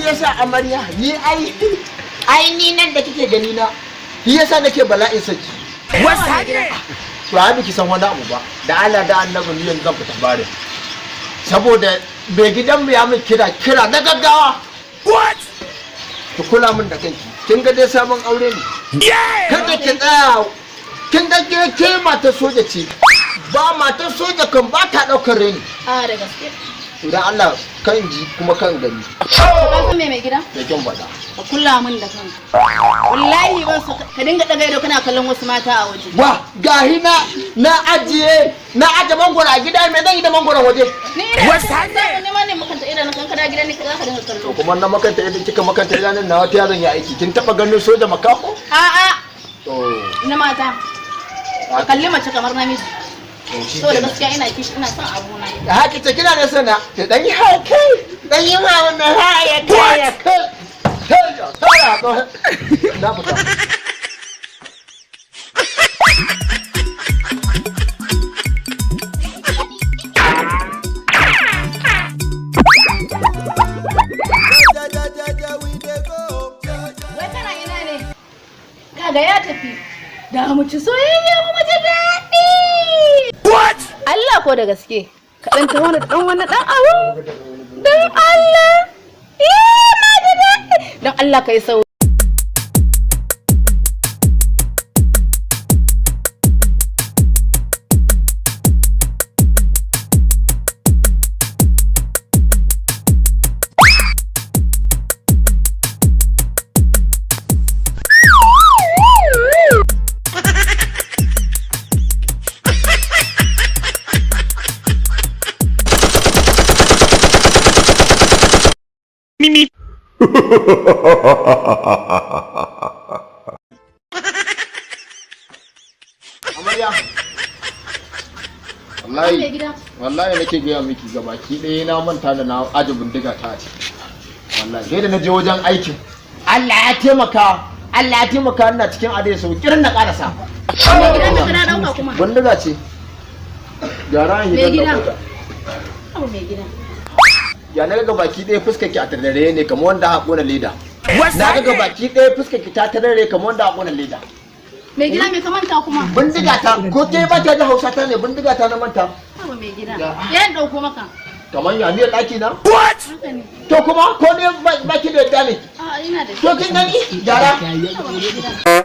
Yasa amarya, ni ai ni nan da kike gani na, shi yasa nake bala'in saki. To ai biki san wani abu ba. Da Allah da Annabi, ni yanzu zan fita bare. Saboda mai gidan mu ya min kira, kira na gaggawa. What? Ki kula min da kanki. Kin ga dai sabon aure ne. Kada ki tsaya. Kin ga ke matar soja ce. Ba matar soja kan ba ta daukar reni. A da gaske. Idan Allah kan ji kuma kan gani. Ka san me, mai gida? Da kyan faɗa. Ka kula min da kanka. Wallahi ban so ka dinga daga ido kana kallon wasu mata a waje. Wa gahi na ajiye, na aje mangoro a gida, me zan yi da mangoron waje? Ni ina samu ne ma ne makanta idanun kan kana gida ne ka zaka dinga kallo. Kuma na makanta idan kika makanta idanun na wata zan yi aiki. Kin taba ganin soja makaho? A'a, To na mata. Ka kalli mace kamar namiji. To shi Saboda kenan. gaskiya ina kishi, ina son abuna. Haka ce kina da sana ta dan yi haka, dan yi ma wannan haya kai ya kai. Kai ya na fita. Wai kana ina ne? Kaga ya tafi. Da mu ci soyayya mu ji daɗi. What? Allah ko da gaske. Ka ɗan taho da ɗan wani ɗan abu. Don Allah. Eh, na ji daɗi. Don Allah ka yi sauri. Me me. Amarya. Mai Wallahi gida. Wallahi nake gaya miki, gabaki ɗaya na manta da na aje bindiga ta a ciki. Wallahi sai da na je wajen aikin. Allah ya taimaka, Allah ya taimaka, ina cikin adai sau kirin na karasa. Mai gida, me kana ɗauka kuma? Bindiga ce. Gyara an Mai hidan gida. da kota. Abu mai gida. Ya na ga baki ɗaya fuskar ki a tarare ne kamar wanda aka kona leda. Na ga baki ɗaya fuskar ki ta tarare kamar wanda aka kona leda. Mai gida, me ka manta kuma? Bindiga ta, ko ke ba ta ji Hausa ta ne, bindiga ta na manta. Abu mai gida. Ya ɗauko maka. Kamar ya ni da ɗaki na? What? Haka ne. To kuma ko ne ba ki da yadda ne? A'a, ina da shi. To kin gani? Gyara. Abu mai gida.